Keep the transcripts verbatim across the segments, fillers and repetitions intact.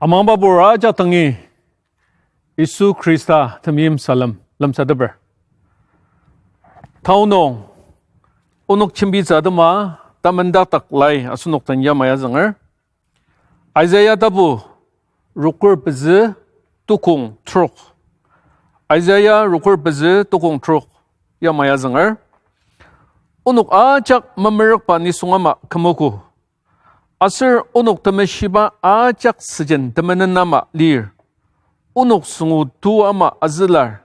Amangba pur ajak dangi Yisu Khrista temeim salem lemsateper. Tao nung onok jembitsü atema tamendakdak lai asenok den yamai azünger. Isaiah tapu rokür pezü tukong trok. Isaiah rokür pezü tukong trok yamai azünger. Onok ajak memerükba nisung ama kümogo. Aser onok temeshiba ajak süjen temenen ama lir. Onok süngu tu ama azülar,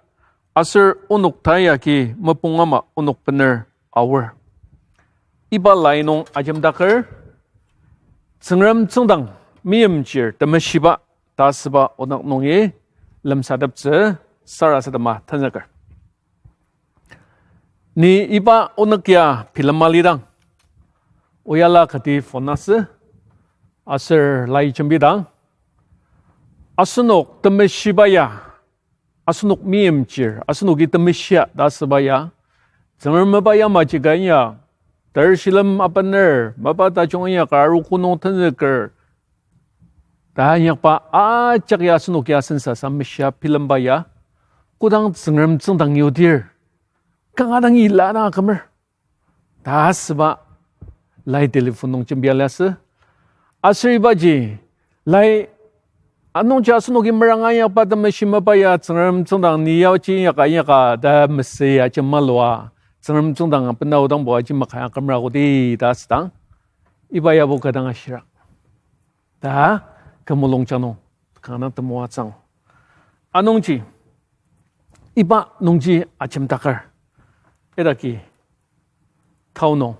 aser onok tai agi mopung ama onok bener aor. Iba lai nung ajemdaker, Tsüngrem tsüngdang meimchir temeshiba ta asüba onok nungi lemsateptsü sarasadema tenzüker. Ni iba onok ya bilema lidang, oyala kati phone asü, aser lai jembidang, asenok temeshiba ya, asenok meimchir, asenoki temeshia ta asüba ya, Tsüngrem mapa yamaji ka inyak, ter shilem abener, mapa tajung inyaka arogo nung tenzüker, ta inyakba ajak ya asenoki asen sasa meshia bilemba ya, kodang Tsüngrem tsüngdang yudir, kanga dang ila na kümer ta asüba lai telephone nung jembia liasü. Aser ibaji lai anungji asenoki meranga inyakba temeshi mapa ya Tsüngrem tsüngdang ni yaoji inyaka inyaka ta mesüa ajemalua, Tsüngrem tsüngdang abena odangbo aji makaya kümera kodi ta asüdang, iba yabo kü dang ashirak ta kü mulungjang nung kanga temoatsüang. Anungji iba nungji ajemdaker, idaki tao nung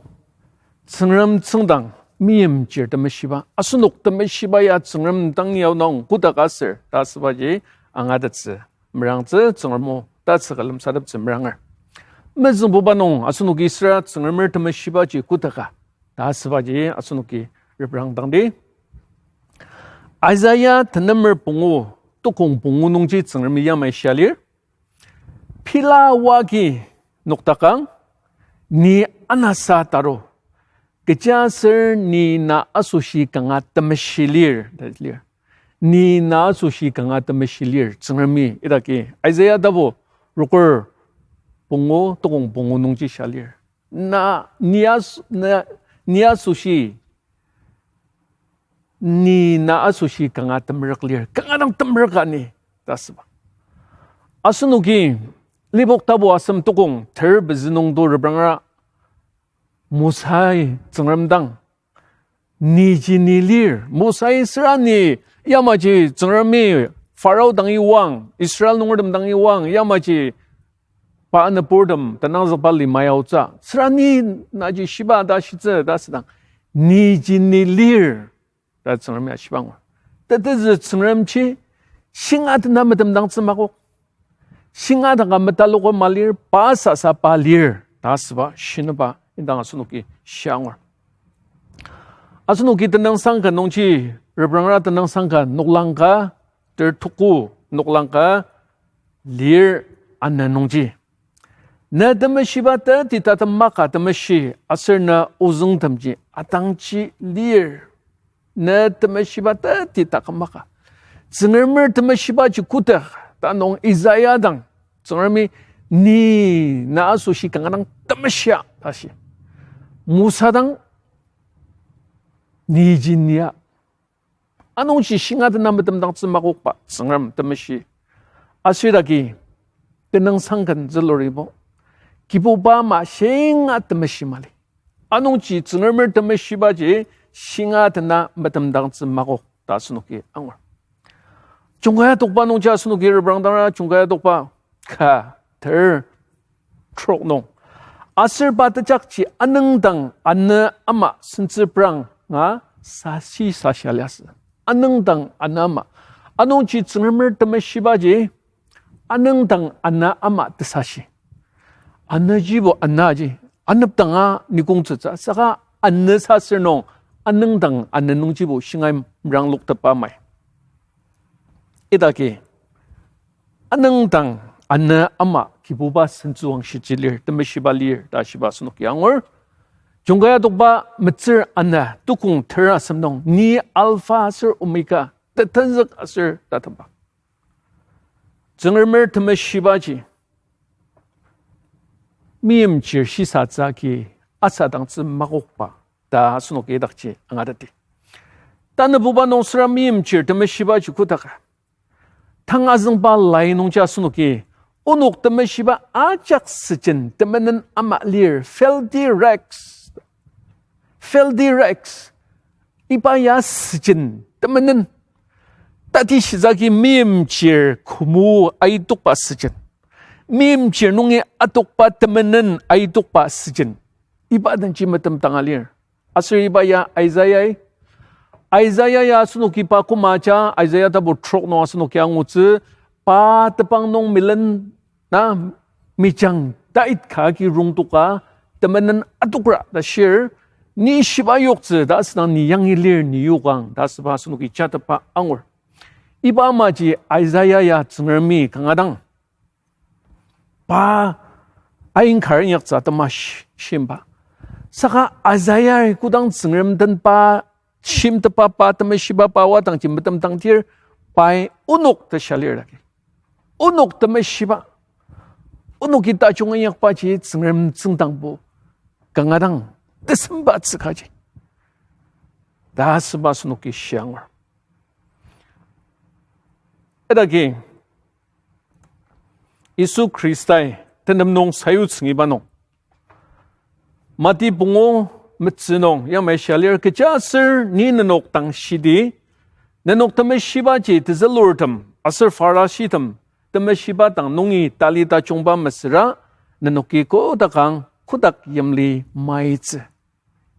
Tsüngrem tsüngdang meimchir temeshiba, asenok temeshiba ya Tsüngrem dang yao nung kodak aser ta asübaji angatettsü merangtsü Tsüngrem o tatsüka lemsateptsü meranger. Mezüngbuba nung asenoki süra Tsüngremer temeshibaji kodaka ta asübaji asenoki reprangdangdi. Isaiah tenemer pungu, tukong pungu nungji Tsüngremi yamai shia lir. Pila oa agi noktakang, ni anasa taru, kechiaser ni na asoshi kanga temeshi lir ta lir. Ni na asoshi kanga temeshi lir, Tsüngremi idaki Isaiah tapu rokür pungu, tukong pungu nungji shia lir. Na, ni as-, na, ni asoshi, ni na asoshi kanga temerük lir, kanga dang temerüka ni ta asüba. Asenoki Lipok tapu asem tukong ter pezü nung to reprangra, Mosai Tsüngrem dang niji ni lir. Mosai süra ni yamaji Tsüngremi Pharaoh dangi oang, Israel nungertem dangi oang, yamaji pa anepurtem tenangzükba lima yaotsü. Süra ni naji shiba ta shitsü ta asüdang, niji ni lir ta Tsüngremi ashiba angur. Tetezü Tsüngremji shinga tena metemdangtsü makok. Shinga danga metaloka ma lir, pa sasa pa lir ta asüba shinüba indang asenoki shia angur. Asenoki tenüngsang ka nungji, reprangra tenüngsang ka noklang ka, ter tuku noklang ka lir ana nungji, na temeshiba teti tatem maka temeshi, aser na ozüngtemji atangji lir. Na temeshiba teti tatem maka. Tsüngremer temeshibaji kotak ta nung Isaiah dang Tsüngremi ni na asoshi kanga dang temeshia ta shi. Mosa dang niji nia. Anungji shinga tena metemdangtsü makokba Tsüngrem temeshi. Aser idaki tenüngsang ken züluribo, Kibuba ama shinga temeshi mali. Anungji Tsüngremer temeshibaji shinga tena metemdangtsü makok ta asenoki angur. Jungkaya tokba nungji asenoki reprangdangra, Jungkaya tokba ka ter trok nung. Aser pa tejakji anüngdang anü ama sentsüpranga sashi sashi aliasü. Anüngdang anü ama. Anungji Tsüngremer temeshibaji anüngdang anü ama tesashi. Anüjibo anüji, anepdanga nikongtsütsü, saka anü saser nung, anüngdang anü nungjibo shingai mrang loktepba mai. Idaki, anüngdang anü ama Kibuba sentsüwangshiji lir, temeshiba lir ta shiba asenoki angur. Jungkaya tokba metsür ana tukong ter asem nung, ni Alpha aser Omega, tetenzük aser tatemba. Tsüngremer temeshibaji meimchir shisatsü agi asadangtsü makokba ta asenoki idakji angateti. Tanabuba nung süra meimchir temeshibaji kodaka tang azüngba lai nungji asenoki onok temeshiba ajak süjen temenen ama lir, filthy rags. Filthy rags. Iba ya süjen temenen. Tati shizaki meimchir kümu aitokba süjen, meimchir nungi atokba temenen aitokba süjen, iba denji metemdanga lir. Aser iba ya Isaiah-i, Isaiah ya asenoki pa koma aja, Isaiah tapu trok nung asenoki angutsü, pa tepang nung milen na mijang tait ka agi rongtoka temenen atokra ta shir, ni shiba yoktsü ta asüdang ni yangi lir ni yokang ta asüba asenoki jatepa angur. Iba amaji Isaiah ya Tsüngremi kanga dang pa ain kar inyaktsü atema shi-, shimba. Saka Isaiah kodang Tsüngrem den pa shimtepa pa temeshiba pa wadangji metemdangdir, pai onok ta shia lir dagi. Onok temeshiba. Onoki tajung inyakbaji Tsüngrem tsüngdangbo kanga dang tesembatsü kaji ta asüba asenoki shia angur. Idaki Yisu Khristai tenem nung sayutsüngiba nung, Mati pungu metsü nung yamai shia lir, kechiaser ni nenok dang shidi, nenok temeshibaji tezülurtem aser Pharisitem temeshiba dang nungi tali tajungba mesüra, nenoki kotakang kotak yimli maitsü.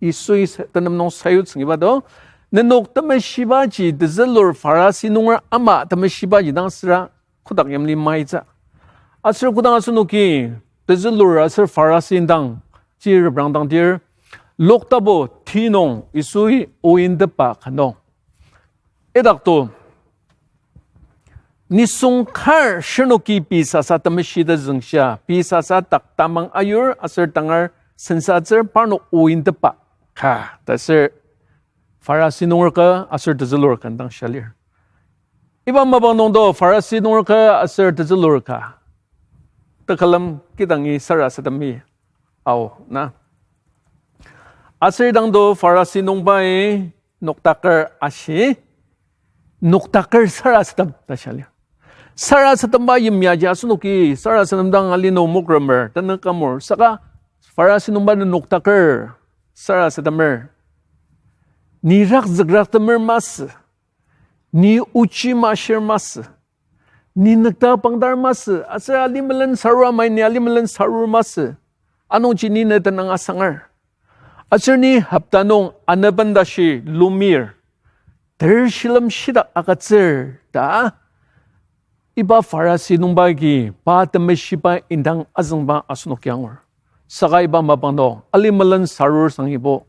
Yisui sa-, tenem nung sayutsüngiba do, nenok temeshibaji tezülur Pharisi nunger ama temeshibaji dang süra kotak yimli maitsü. Aser kodang asenoki tezülur aser Pharisi indang ji reprangdangdir, Luk tapu ti nung Yisui ointepba ka nung, idakto, nisung kar shirnoki pei sasa temeshi tezüngshia, pei sasa dak tamang ayur aser tangar sensatsür parnok ointepba ka ta ser Pharisi nunger ka aser tezülur ka indang shia lir. Iba mapang nungdo Pharisi nunger ka aser tezülur ka tekülem kidangi sarasademi ao na. Aser idangdo Pharisi nungbai noktaker ashi, noktaker sarasadem ta shia lir. Sarasademba yimyaji asenoki sarasadem dang alino mokremer, tanü kamor, saka Pharisi nungba nü noktaker sarasademer. Ni rakzükraktemer masü, ni ochi mashir masü, ni nükta pangdar masü, aser alimelen sarur amai ni alimelen sarur masü, anungji ni ne tenüng asangar. Aser ni hopta nung anepentashi lumir, ter shilem shidak agütsür ta, iba Pharisi nungba agi pa temeshiba indang azüngba asenoki angur. Saka iba mapang nung alimelen sarur sangibo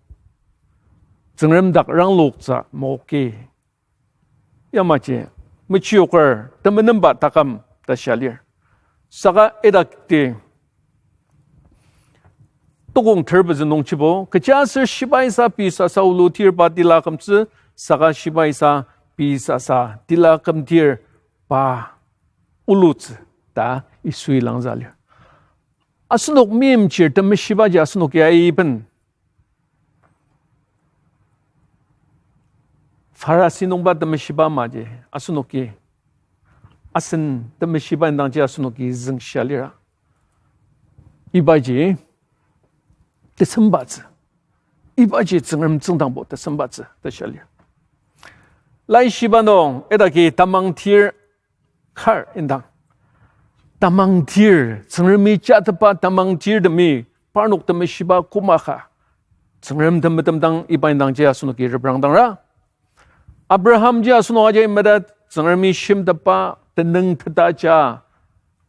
Tsüngrem dak rangloktsü moki, yamaji mechioker temenemba taküm ta shia lir. Saka idakti tukong ter pezü nungjibo, kechiaser shibaisa pei sasa ulutir pa tila kümtsü, saka shibaisa pei sasa tila kümtir pa ulutsü ta Yisui langzü lir. Asenok meimchir temeshibaji asenoki aiben Pharisi nungba temeshiba amaji asenoki, asen temeshiba indangji asenoki züngshia lira, ibaji tesembatsü, ibaji Tsüngrem tsüngdangbo tesembatsü ta shia lir. Laishiba nung idaki tamang tir kar indang, tamang tir, Tsüngremi jatepa tamang tirtemi parnok temeshiba koma ka, Tsüngrem temetemdang iba indangji asenoki reprangdangra. Abrahamji asenok ajai metet, Tsüngremi shimtetba tenüng tetaja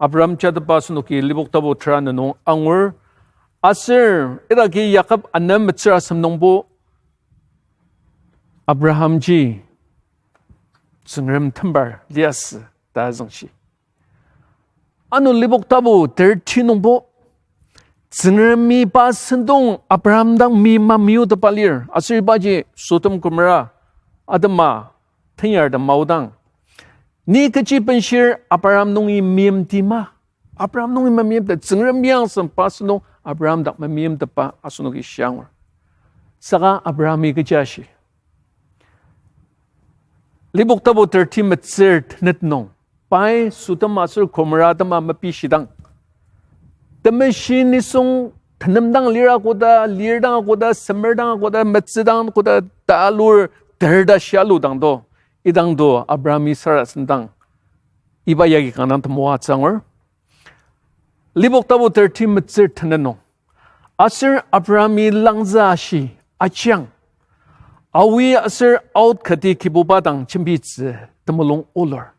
Abraham jatepa asenoki Lipok tapu tera nenung angur. Aser idaki Yakob ana metsür asem nungbo Abrahamji Tsüngrem tembar liasü ta züngshi. Ano Lipok tapu thirty nungbo, Tsüngremi pa sentong Abraham dang mi mamiotepa lir, aser ibaji Sodom Gomorrah atema tenyartem maodang, ni kechi benshir Abraham nungi meimti ma? Abraham nungi memeimtet, Tsüngrem yangsen pa asenok Abraham dak memeimtetba asenoki shia angur. Saka Abrahami kechi ashi? Lipok tapu thirty metsür tenet nung, pai Sodom aser Gomorrah tema mepishidang, temeshi nisung tenem dang lira koda, lir dang koda, semer dang koda, metsü dang koda, talur ter ta shialudang do, idang do Abrahami sarasademdang iba yagi kanga dang temoatsü angur. Lipok tapu thirty metsür tenet nung, aser Abrahami langzü ashi, ajiang, awi aser aot kati Kibuba dang jembitsü temulung olur.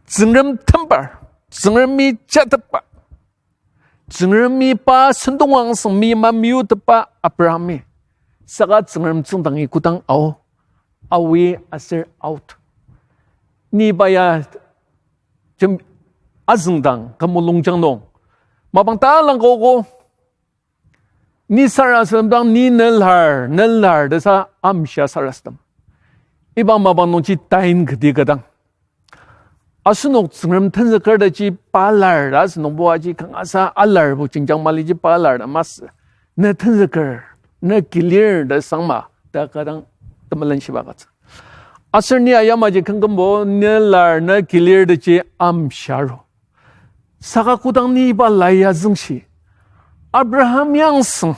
Tsüngrem tembar, Tsüngremi jatepba, Tsüngremi pa sentong angseng mima meyutepba Abrahami, saka Tsüngrem tsüngdangi kodang ao, awi aser aot, ni pa ya jem- azüngdang kü mulungjang nung, mapang talangkogo, ni sarasademdang ni nelar, nelar tesa amshia sarasadem. Iba mapang nungji tain kati kadang, asenok Tsüngrem tenzüker taji palar ta asünungbo aji kangasa alarbo jenjang maliji palar ta masü. Ne tenzüker, ne kilir ta sangma ta kadang temelenshiba agütsü. Aser ni ayamaji kangkümbo nelar, ne kilir taji amshiaru. Saka kodang ni iba lai azüngshi, Abraham yangseng,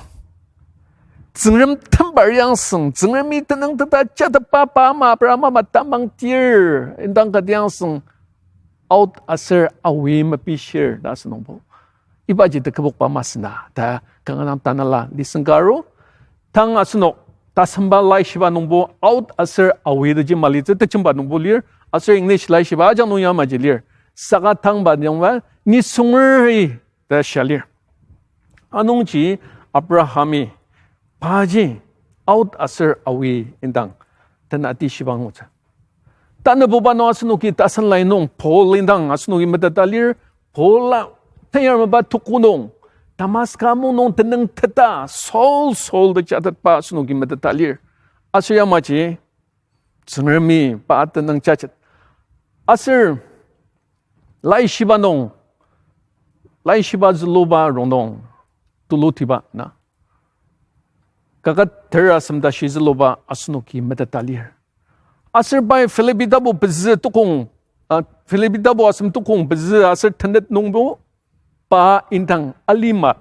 Tsüngrem tembar yangseng, Tsüngremi tenüng teta jatepba pa ama Abraham ama tamang tir, indang kati yangseng, aot aser awi mepishir ta asünungbo, ibaji tekübokba masü na ta kanga dang tanela listen ka aru. Tang asenok tasemba laishiba nungbo aot aser awi taji malitsü tejemba nungbo lir, aser English laishiba ajak nung yamaji lir. Saka tangba nungba nisungeri ta shia lir. Anungji Abrahami paji aot aser awi indang tenatishiba angutsü. Tanabuba nung asenoki tasen lai nung Paul indang asenoki meteta lir. Paul-a teyar mapa tuku nung, Damaska mung nung tenüng teta Saul, Saul ta jatetba asenoki meteta lir. Aser yamaji Tsüngremi pa tenüng jatet. Aser laishiba nung, laishiba züluba rongnung tulutiba na, kaket ter asem tashi züluba asenoki meteta lir. Aser pai Philippi tapu pezü tukong, ah, Philippi tapu asem tukong pezü aser tenet nungbo pa indang alima,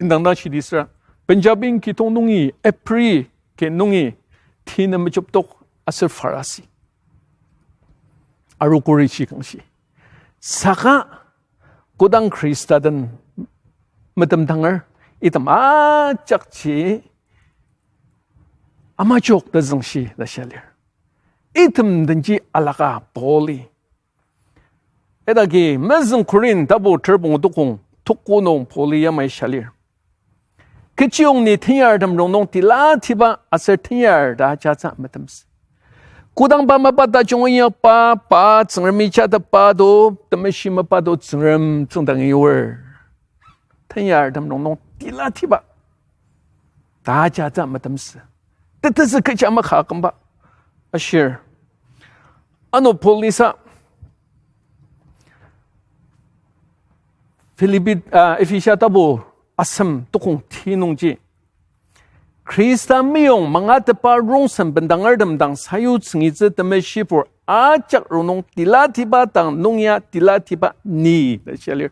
indang dang shidi süra, Benjamin kidong nungi, Epri ki nungi, ti nem mejeptok aser Pharisi, aru kuri shi kangshi. Saka kodang Khrista den metemdanger, item ajakji amajok ta züngshi ta shia lir. Item denji alaka Pauli, idaki mezüng Korinth tapu ter pungu tukong tuku nung Pauli yamai shia lir. Kechiyong ni tenyartem rongnung tilatiba aser tenyar ta jatsü metemsü. Kodang pa mapa tajung inyakba, pa Tsüngremi jatepba to, temeshi mapa to Tsüngrem tsüngdangi yur. Tenyartem rongnung tilatiba ta jatsü metemsü. Tetezü kecha maka akümba ashir. Ano Paul nisa Philippi, ah, Ephesia tapu asem tukong ti nungji, Khrista meyong mangatetba rongsen bendangertem dang sayutsüngitsü temeshibur ajak rongnung tilatiba dang nung ya tilatiba ni ta shia lir.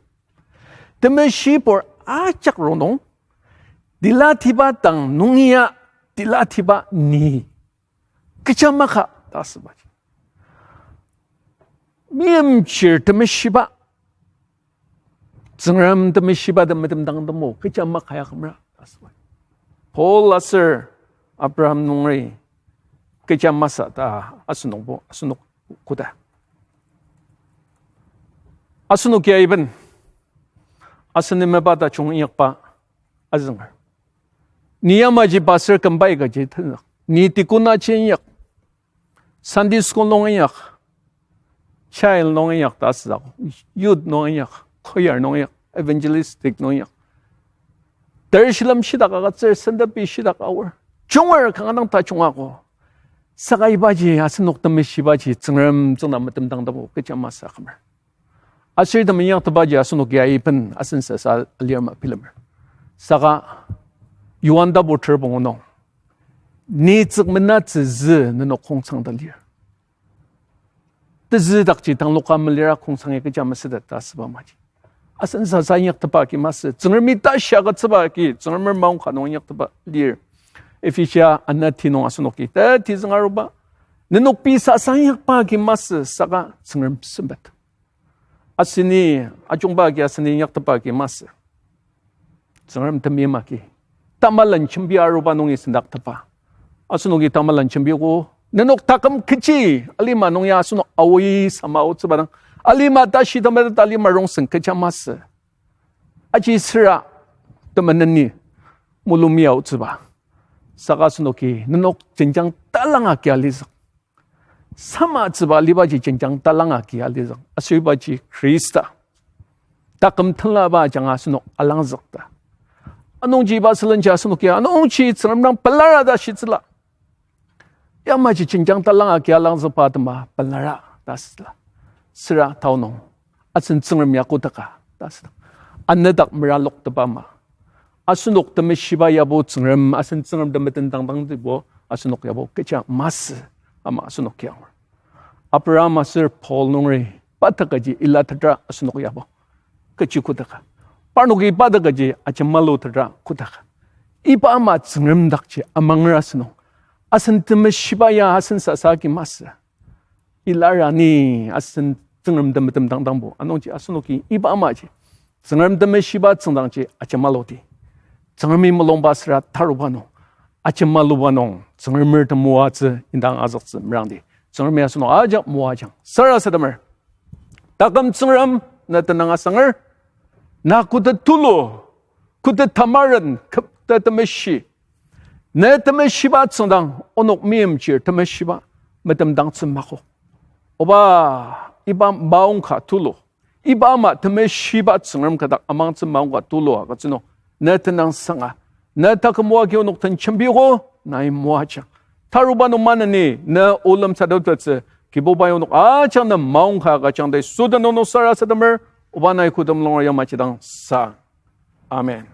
Temeshibur ajak rongnung tilatiba dang nung ya tilatiba ni. Kecha maka ta asübaji, meimchir temeshiba, Tsüngrem temeshiba ta metemdangtemo kecha maka ya kümra ta asübaji, Paul aser Abraham nungeri kecha masü ta asenokbo, asenok koda. Asenok ya iben asen nemeba tajung inyakba azünger. Ni yamaji pastor kümbai kaji tenzük, ni deacon aji inyak, Sunday school nung inyak, child nung inyak ta asüdak, youth nung inyak, choir nung inyak, evangelistic nung inyak, ter shilem shidak agütsür, sentepi shidak aor, junger kanga dang tajung ako. Saka ibaji asenok temeshibaji Tsüngrem tsüngda metemdang tapu kecha masü akümer. Aser temenyaktepaji asenoki aiben asen sasa alir ama bilemer. Saka Johan tapu ter pungu nung, ni tsükmenatsü zü nenok kongsang ta lir. Tezü dakji tangloka melira kongsang ya kecha masü ta ta asüba maji. Asen sasa inyaktepa agi masü. Tsüngremi tashi agütsüba agi, Tsüngremer maongka nung inyaktepa lir. Ephesia ana ti nung asenoki ta ti zünga aruba, nenok pei sasa inyakba agi masü, saka Tsüngrem sempet. Aseni, ajungba agi aseni inyaktepa agi masü. Tsüngrem temeim agi, tamalen jembi aruba nungi sendaktepa. Asenoki tamalen jembiogo, nenok taküm kechi alima nung ya asenok aoi sama aotsüba dang, alima tashi temetet alima rongsen kecha masü. Aji süra temeneni mulumi aotsüba. Saka asenoki nenok jenjang talang agi alizük. Samatsüba alibaji jenjang talang agi alizük. Aser ibaji Khrista taküm tenlaba ajanga asenok alangzük ta. Anungji iba sülenji asenoki anungji Tsüngrem dang pelara ta shitsüla. Yamaji jenjang talang agi alangzükba atema pelara ta süla. Süra tao nung, asen Tsüngrem ya kodaka ta südang, anedak meraloktepa ama, asenok temeshiba yabo Tsüngrem, asen Tsüngrem temetetdangdangtibo asenok yabo kecha masü ama asenok kiangur. Abraham aser Paul nungri pa takaji ila tetra asenok yabo kechi kodaka. Parnoki pa takaji ajemalu tetra kodaka. Iba ama Tsüngrem dakji amanger asünung. Asen temeshiba ya asen sasa agi masü. Ilara ni asen Tsüngrem temetetdangdangbo. Anungji asenoki iba amaji Tsüngrem temeshiba tsüngdangji ajemaludi, Tsüngremi mulungba süra taruba nung, ajemaluba nung Tsüngremer temoatsü indang azüktsü merangdi. Tsüngremi asenok ajak moajang. Sarasademer. Taküm Tsüngrem, na tenüng asanger, na koda tulu, koda tamaren, kepta temeshi, ne temeshiba tsüngdang onok meimchir temeshiba metemdangtsü makok. Oba, iba maongka tulu, iba ama temeshiba Tsüngrem kadak amangtsü maongka tulu agütsü nung, ne tenüng sanga, ne taküm o agi onok den jembiogo, nai moajang. Taruba nung maneni ne o lemsateptettsü, Kibubai onok ajak ne maongka agüjang ta Yisu tenüng nung sarasademer, Oba nai kü temulung yamaji dang sa. Amen.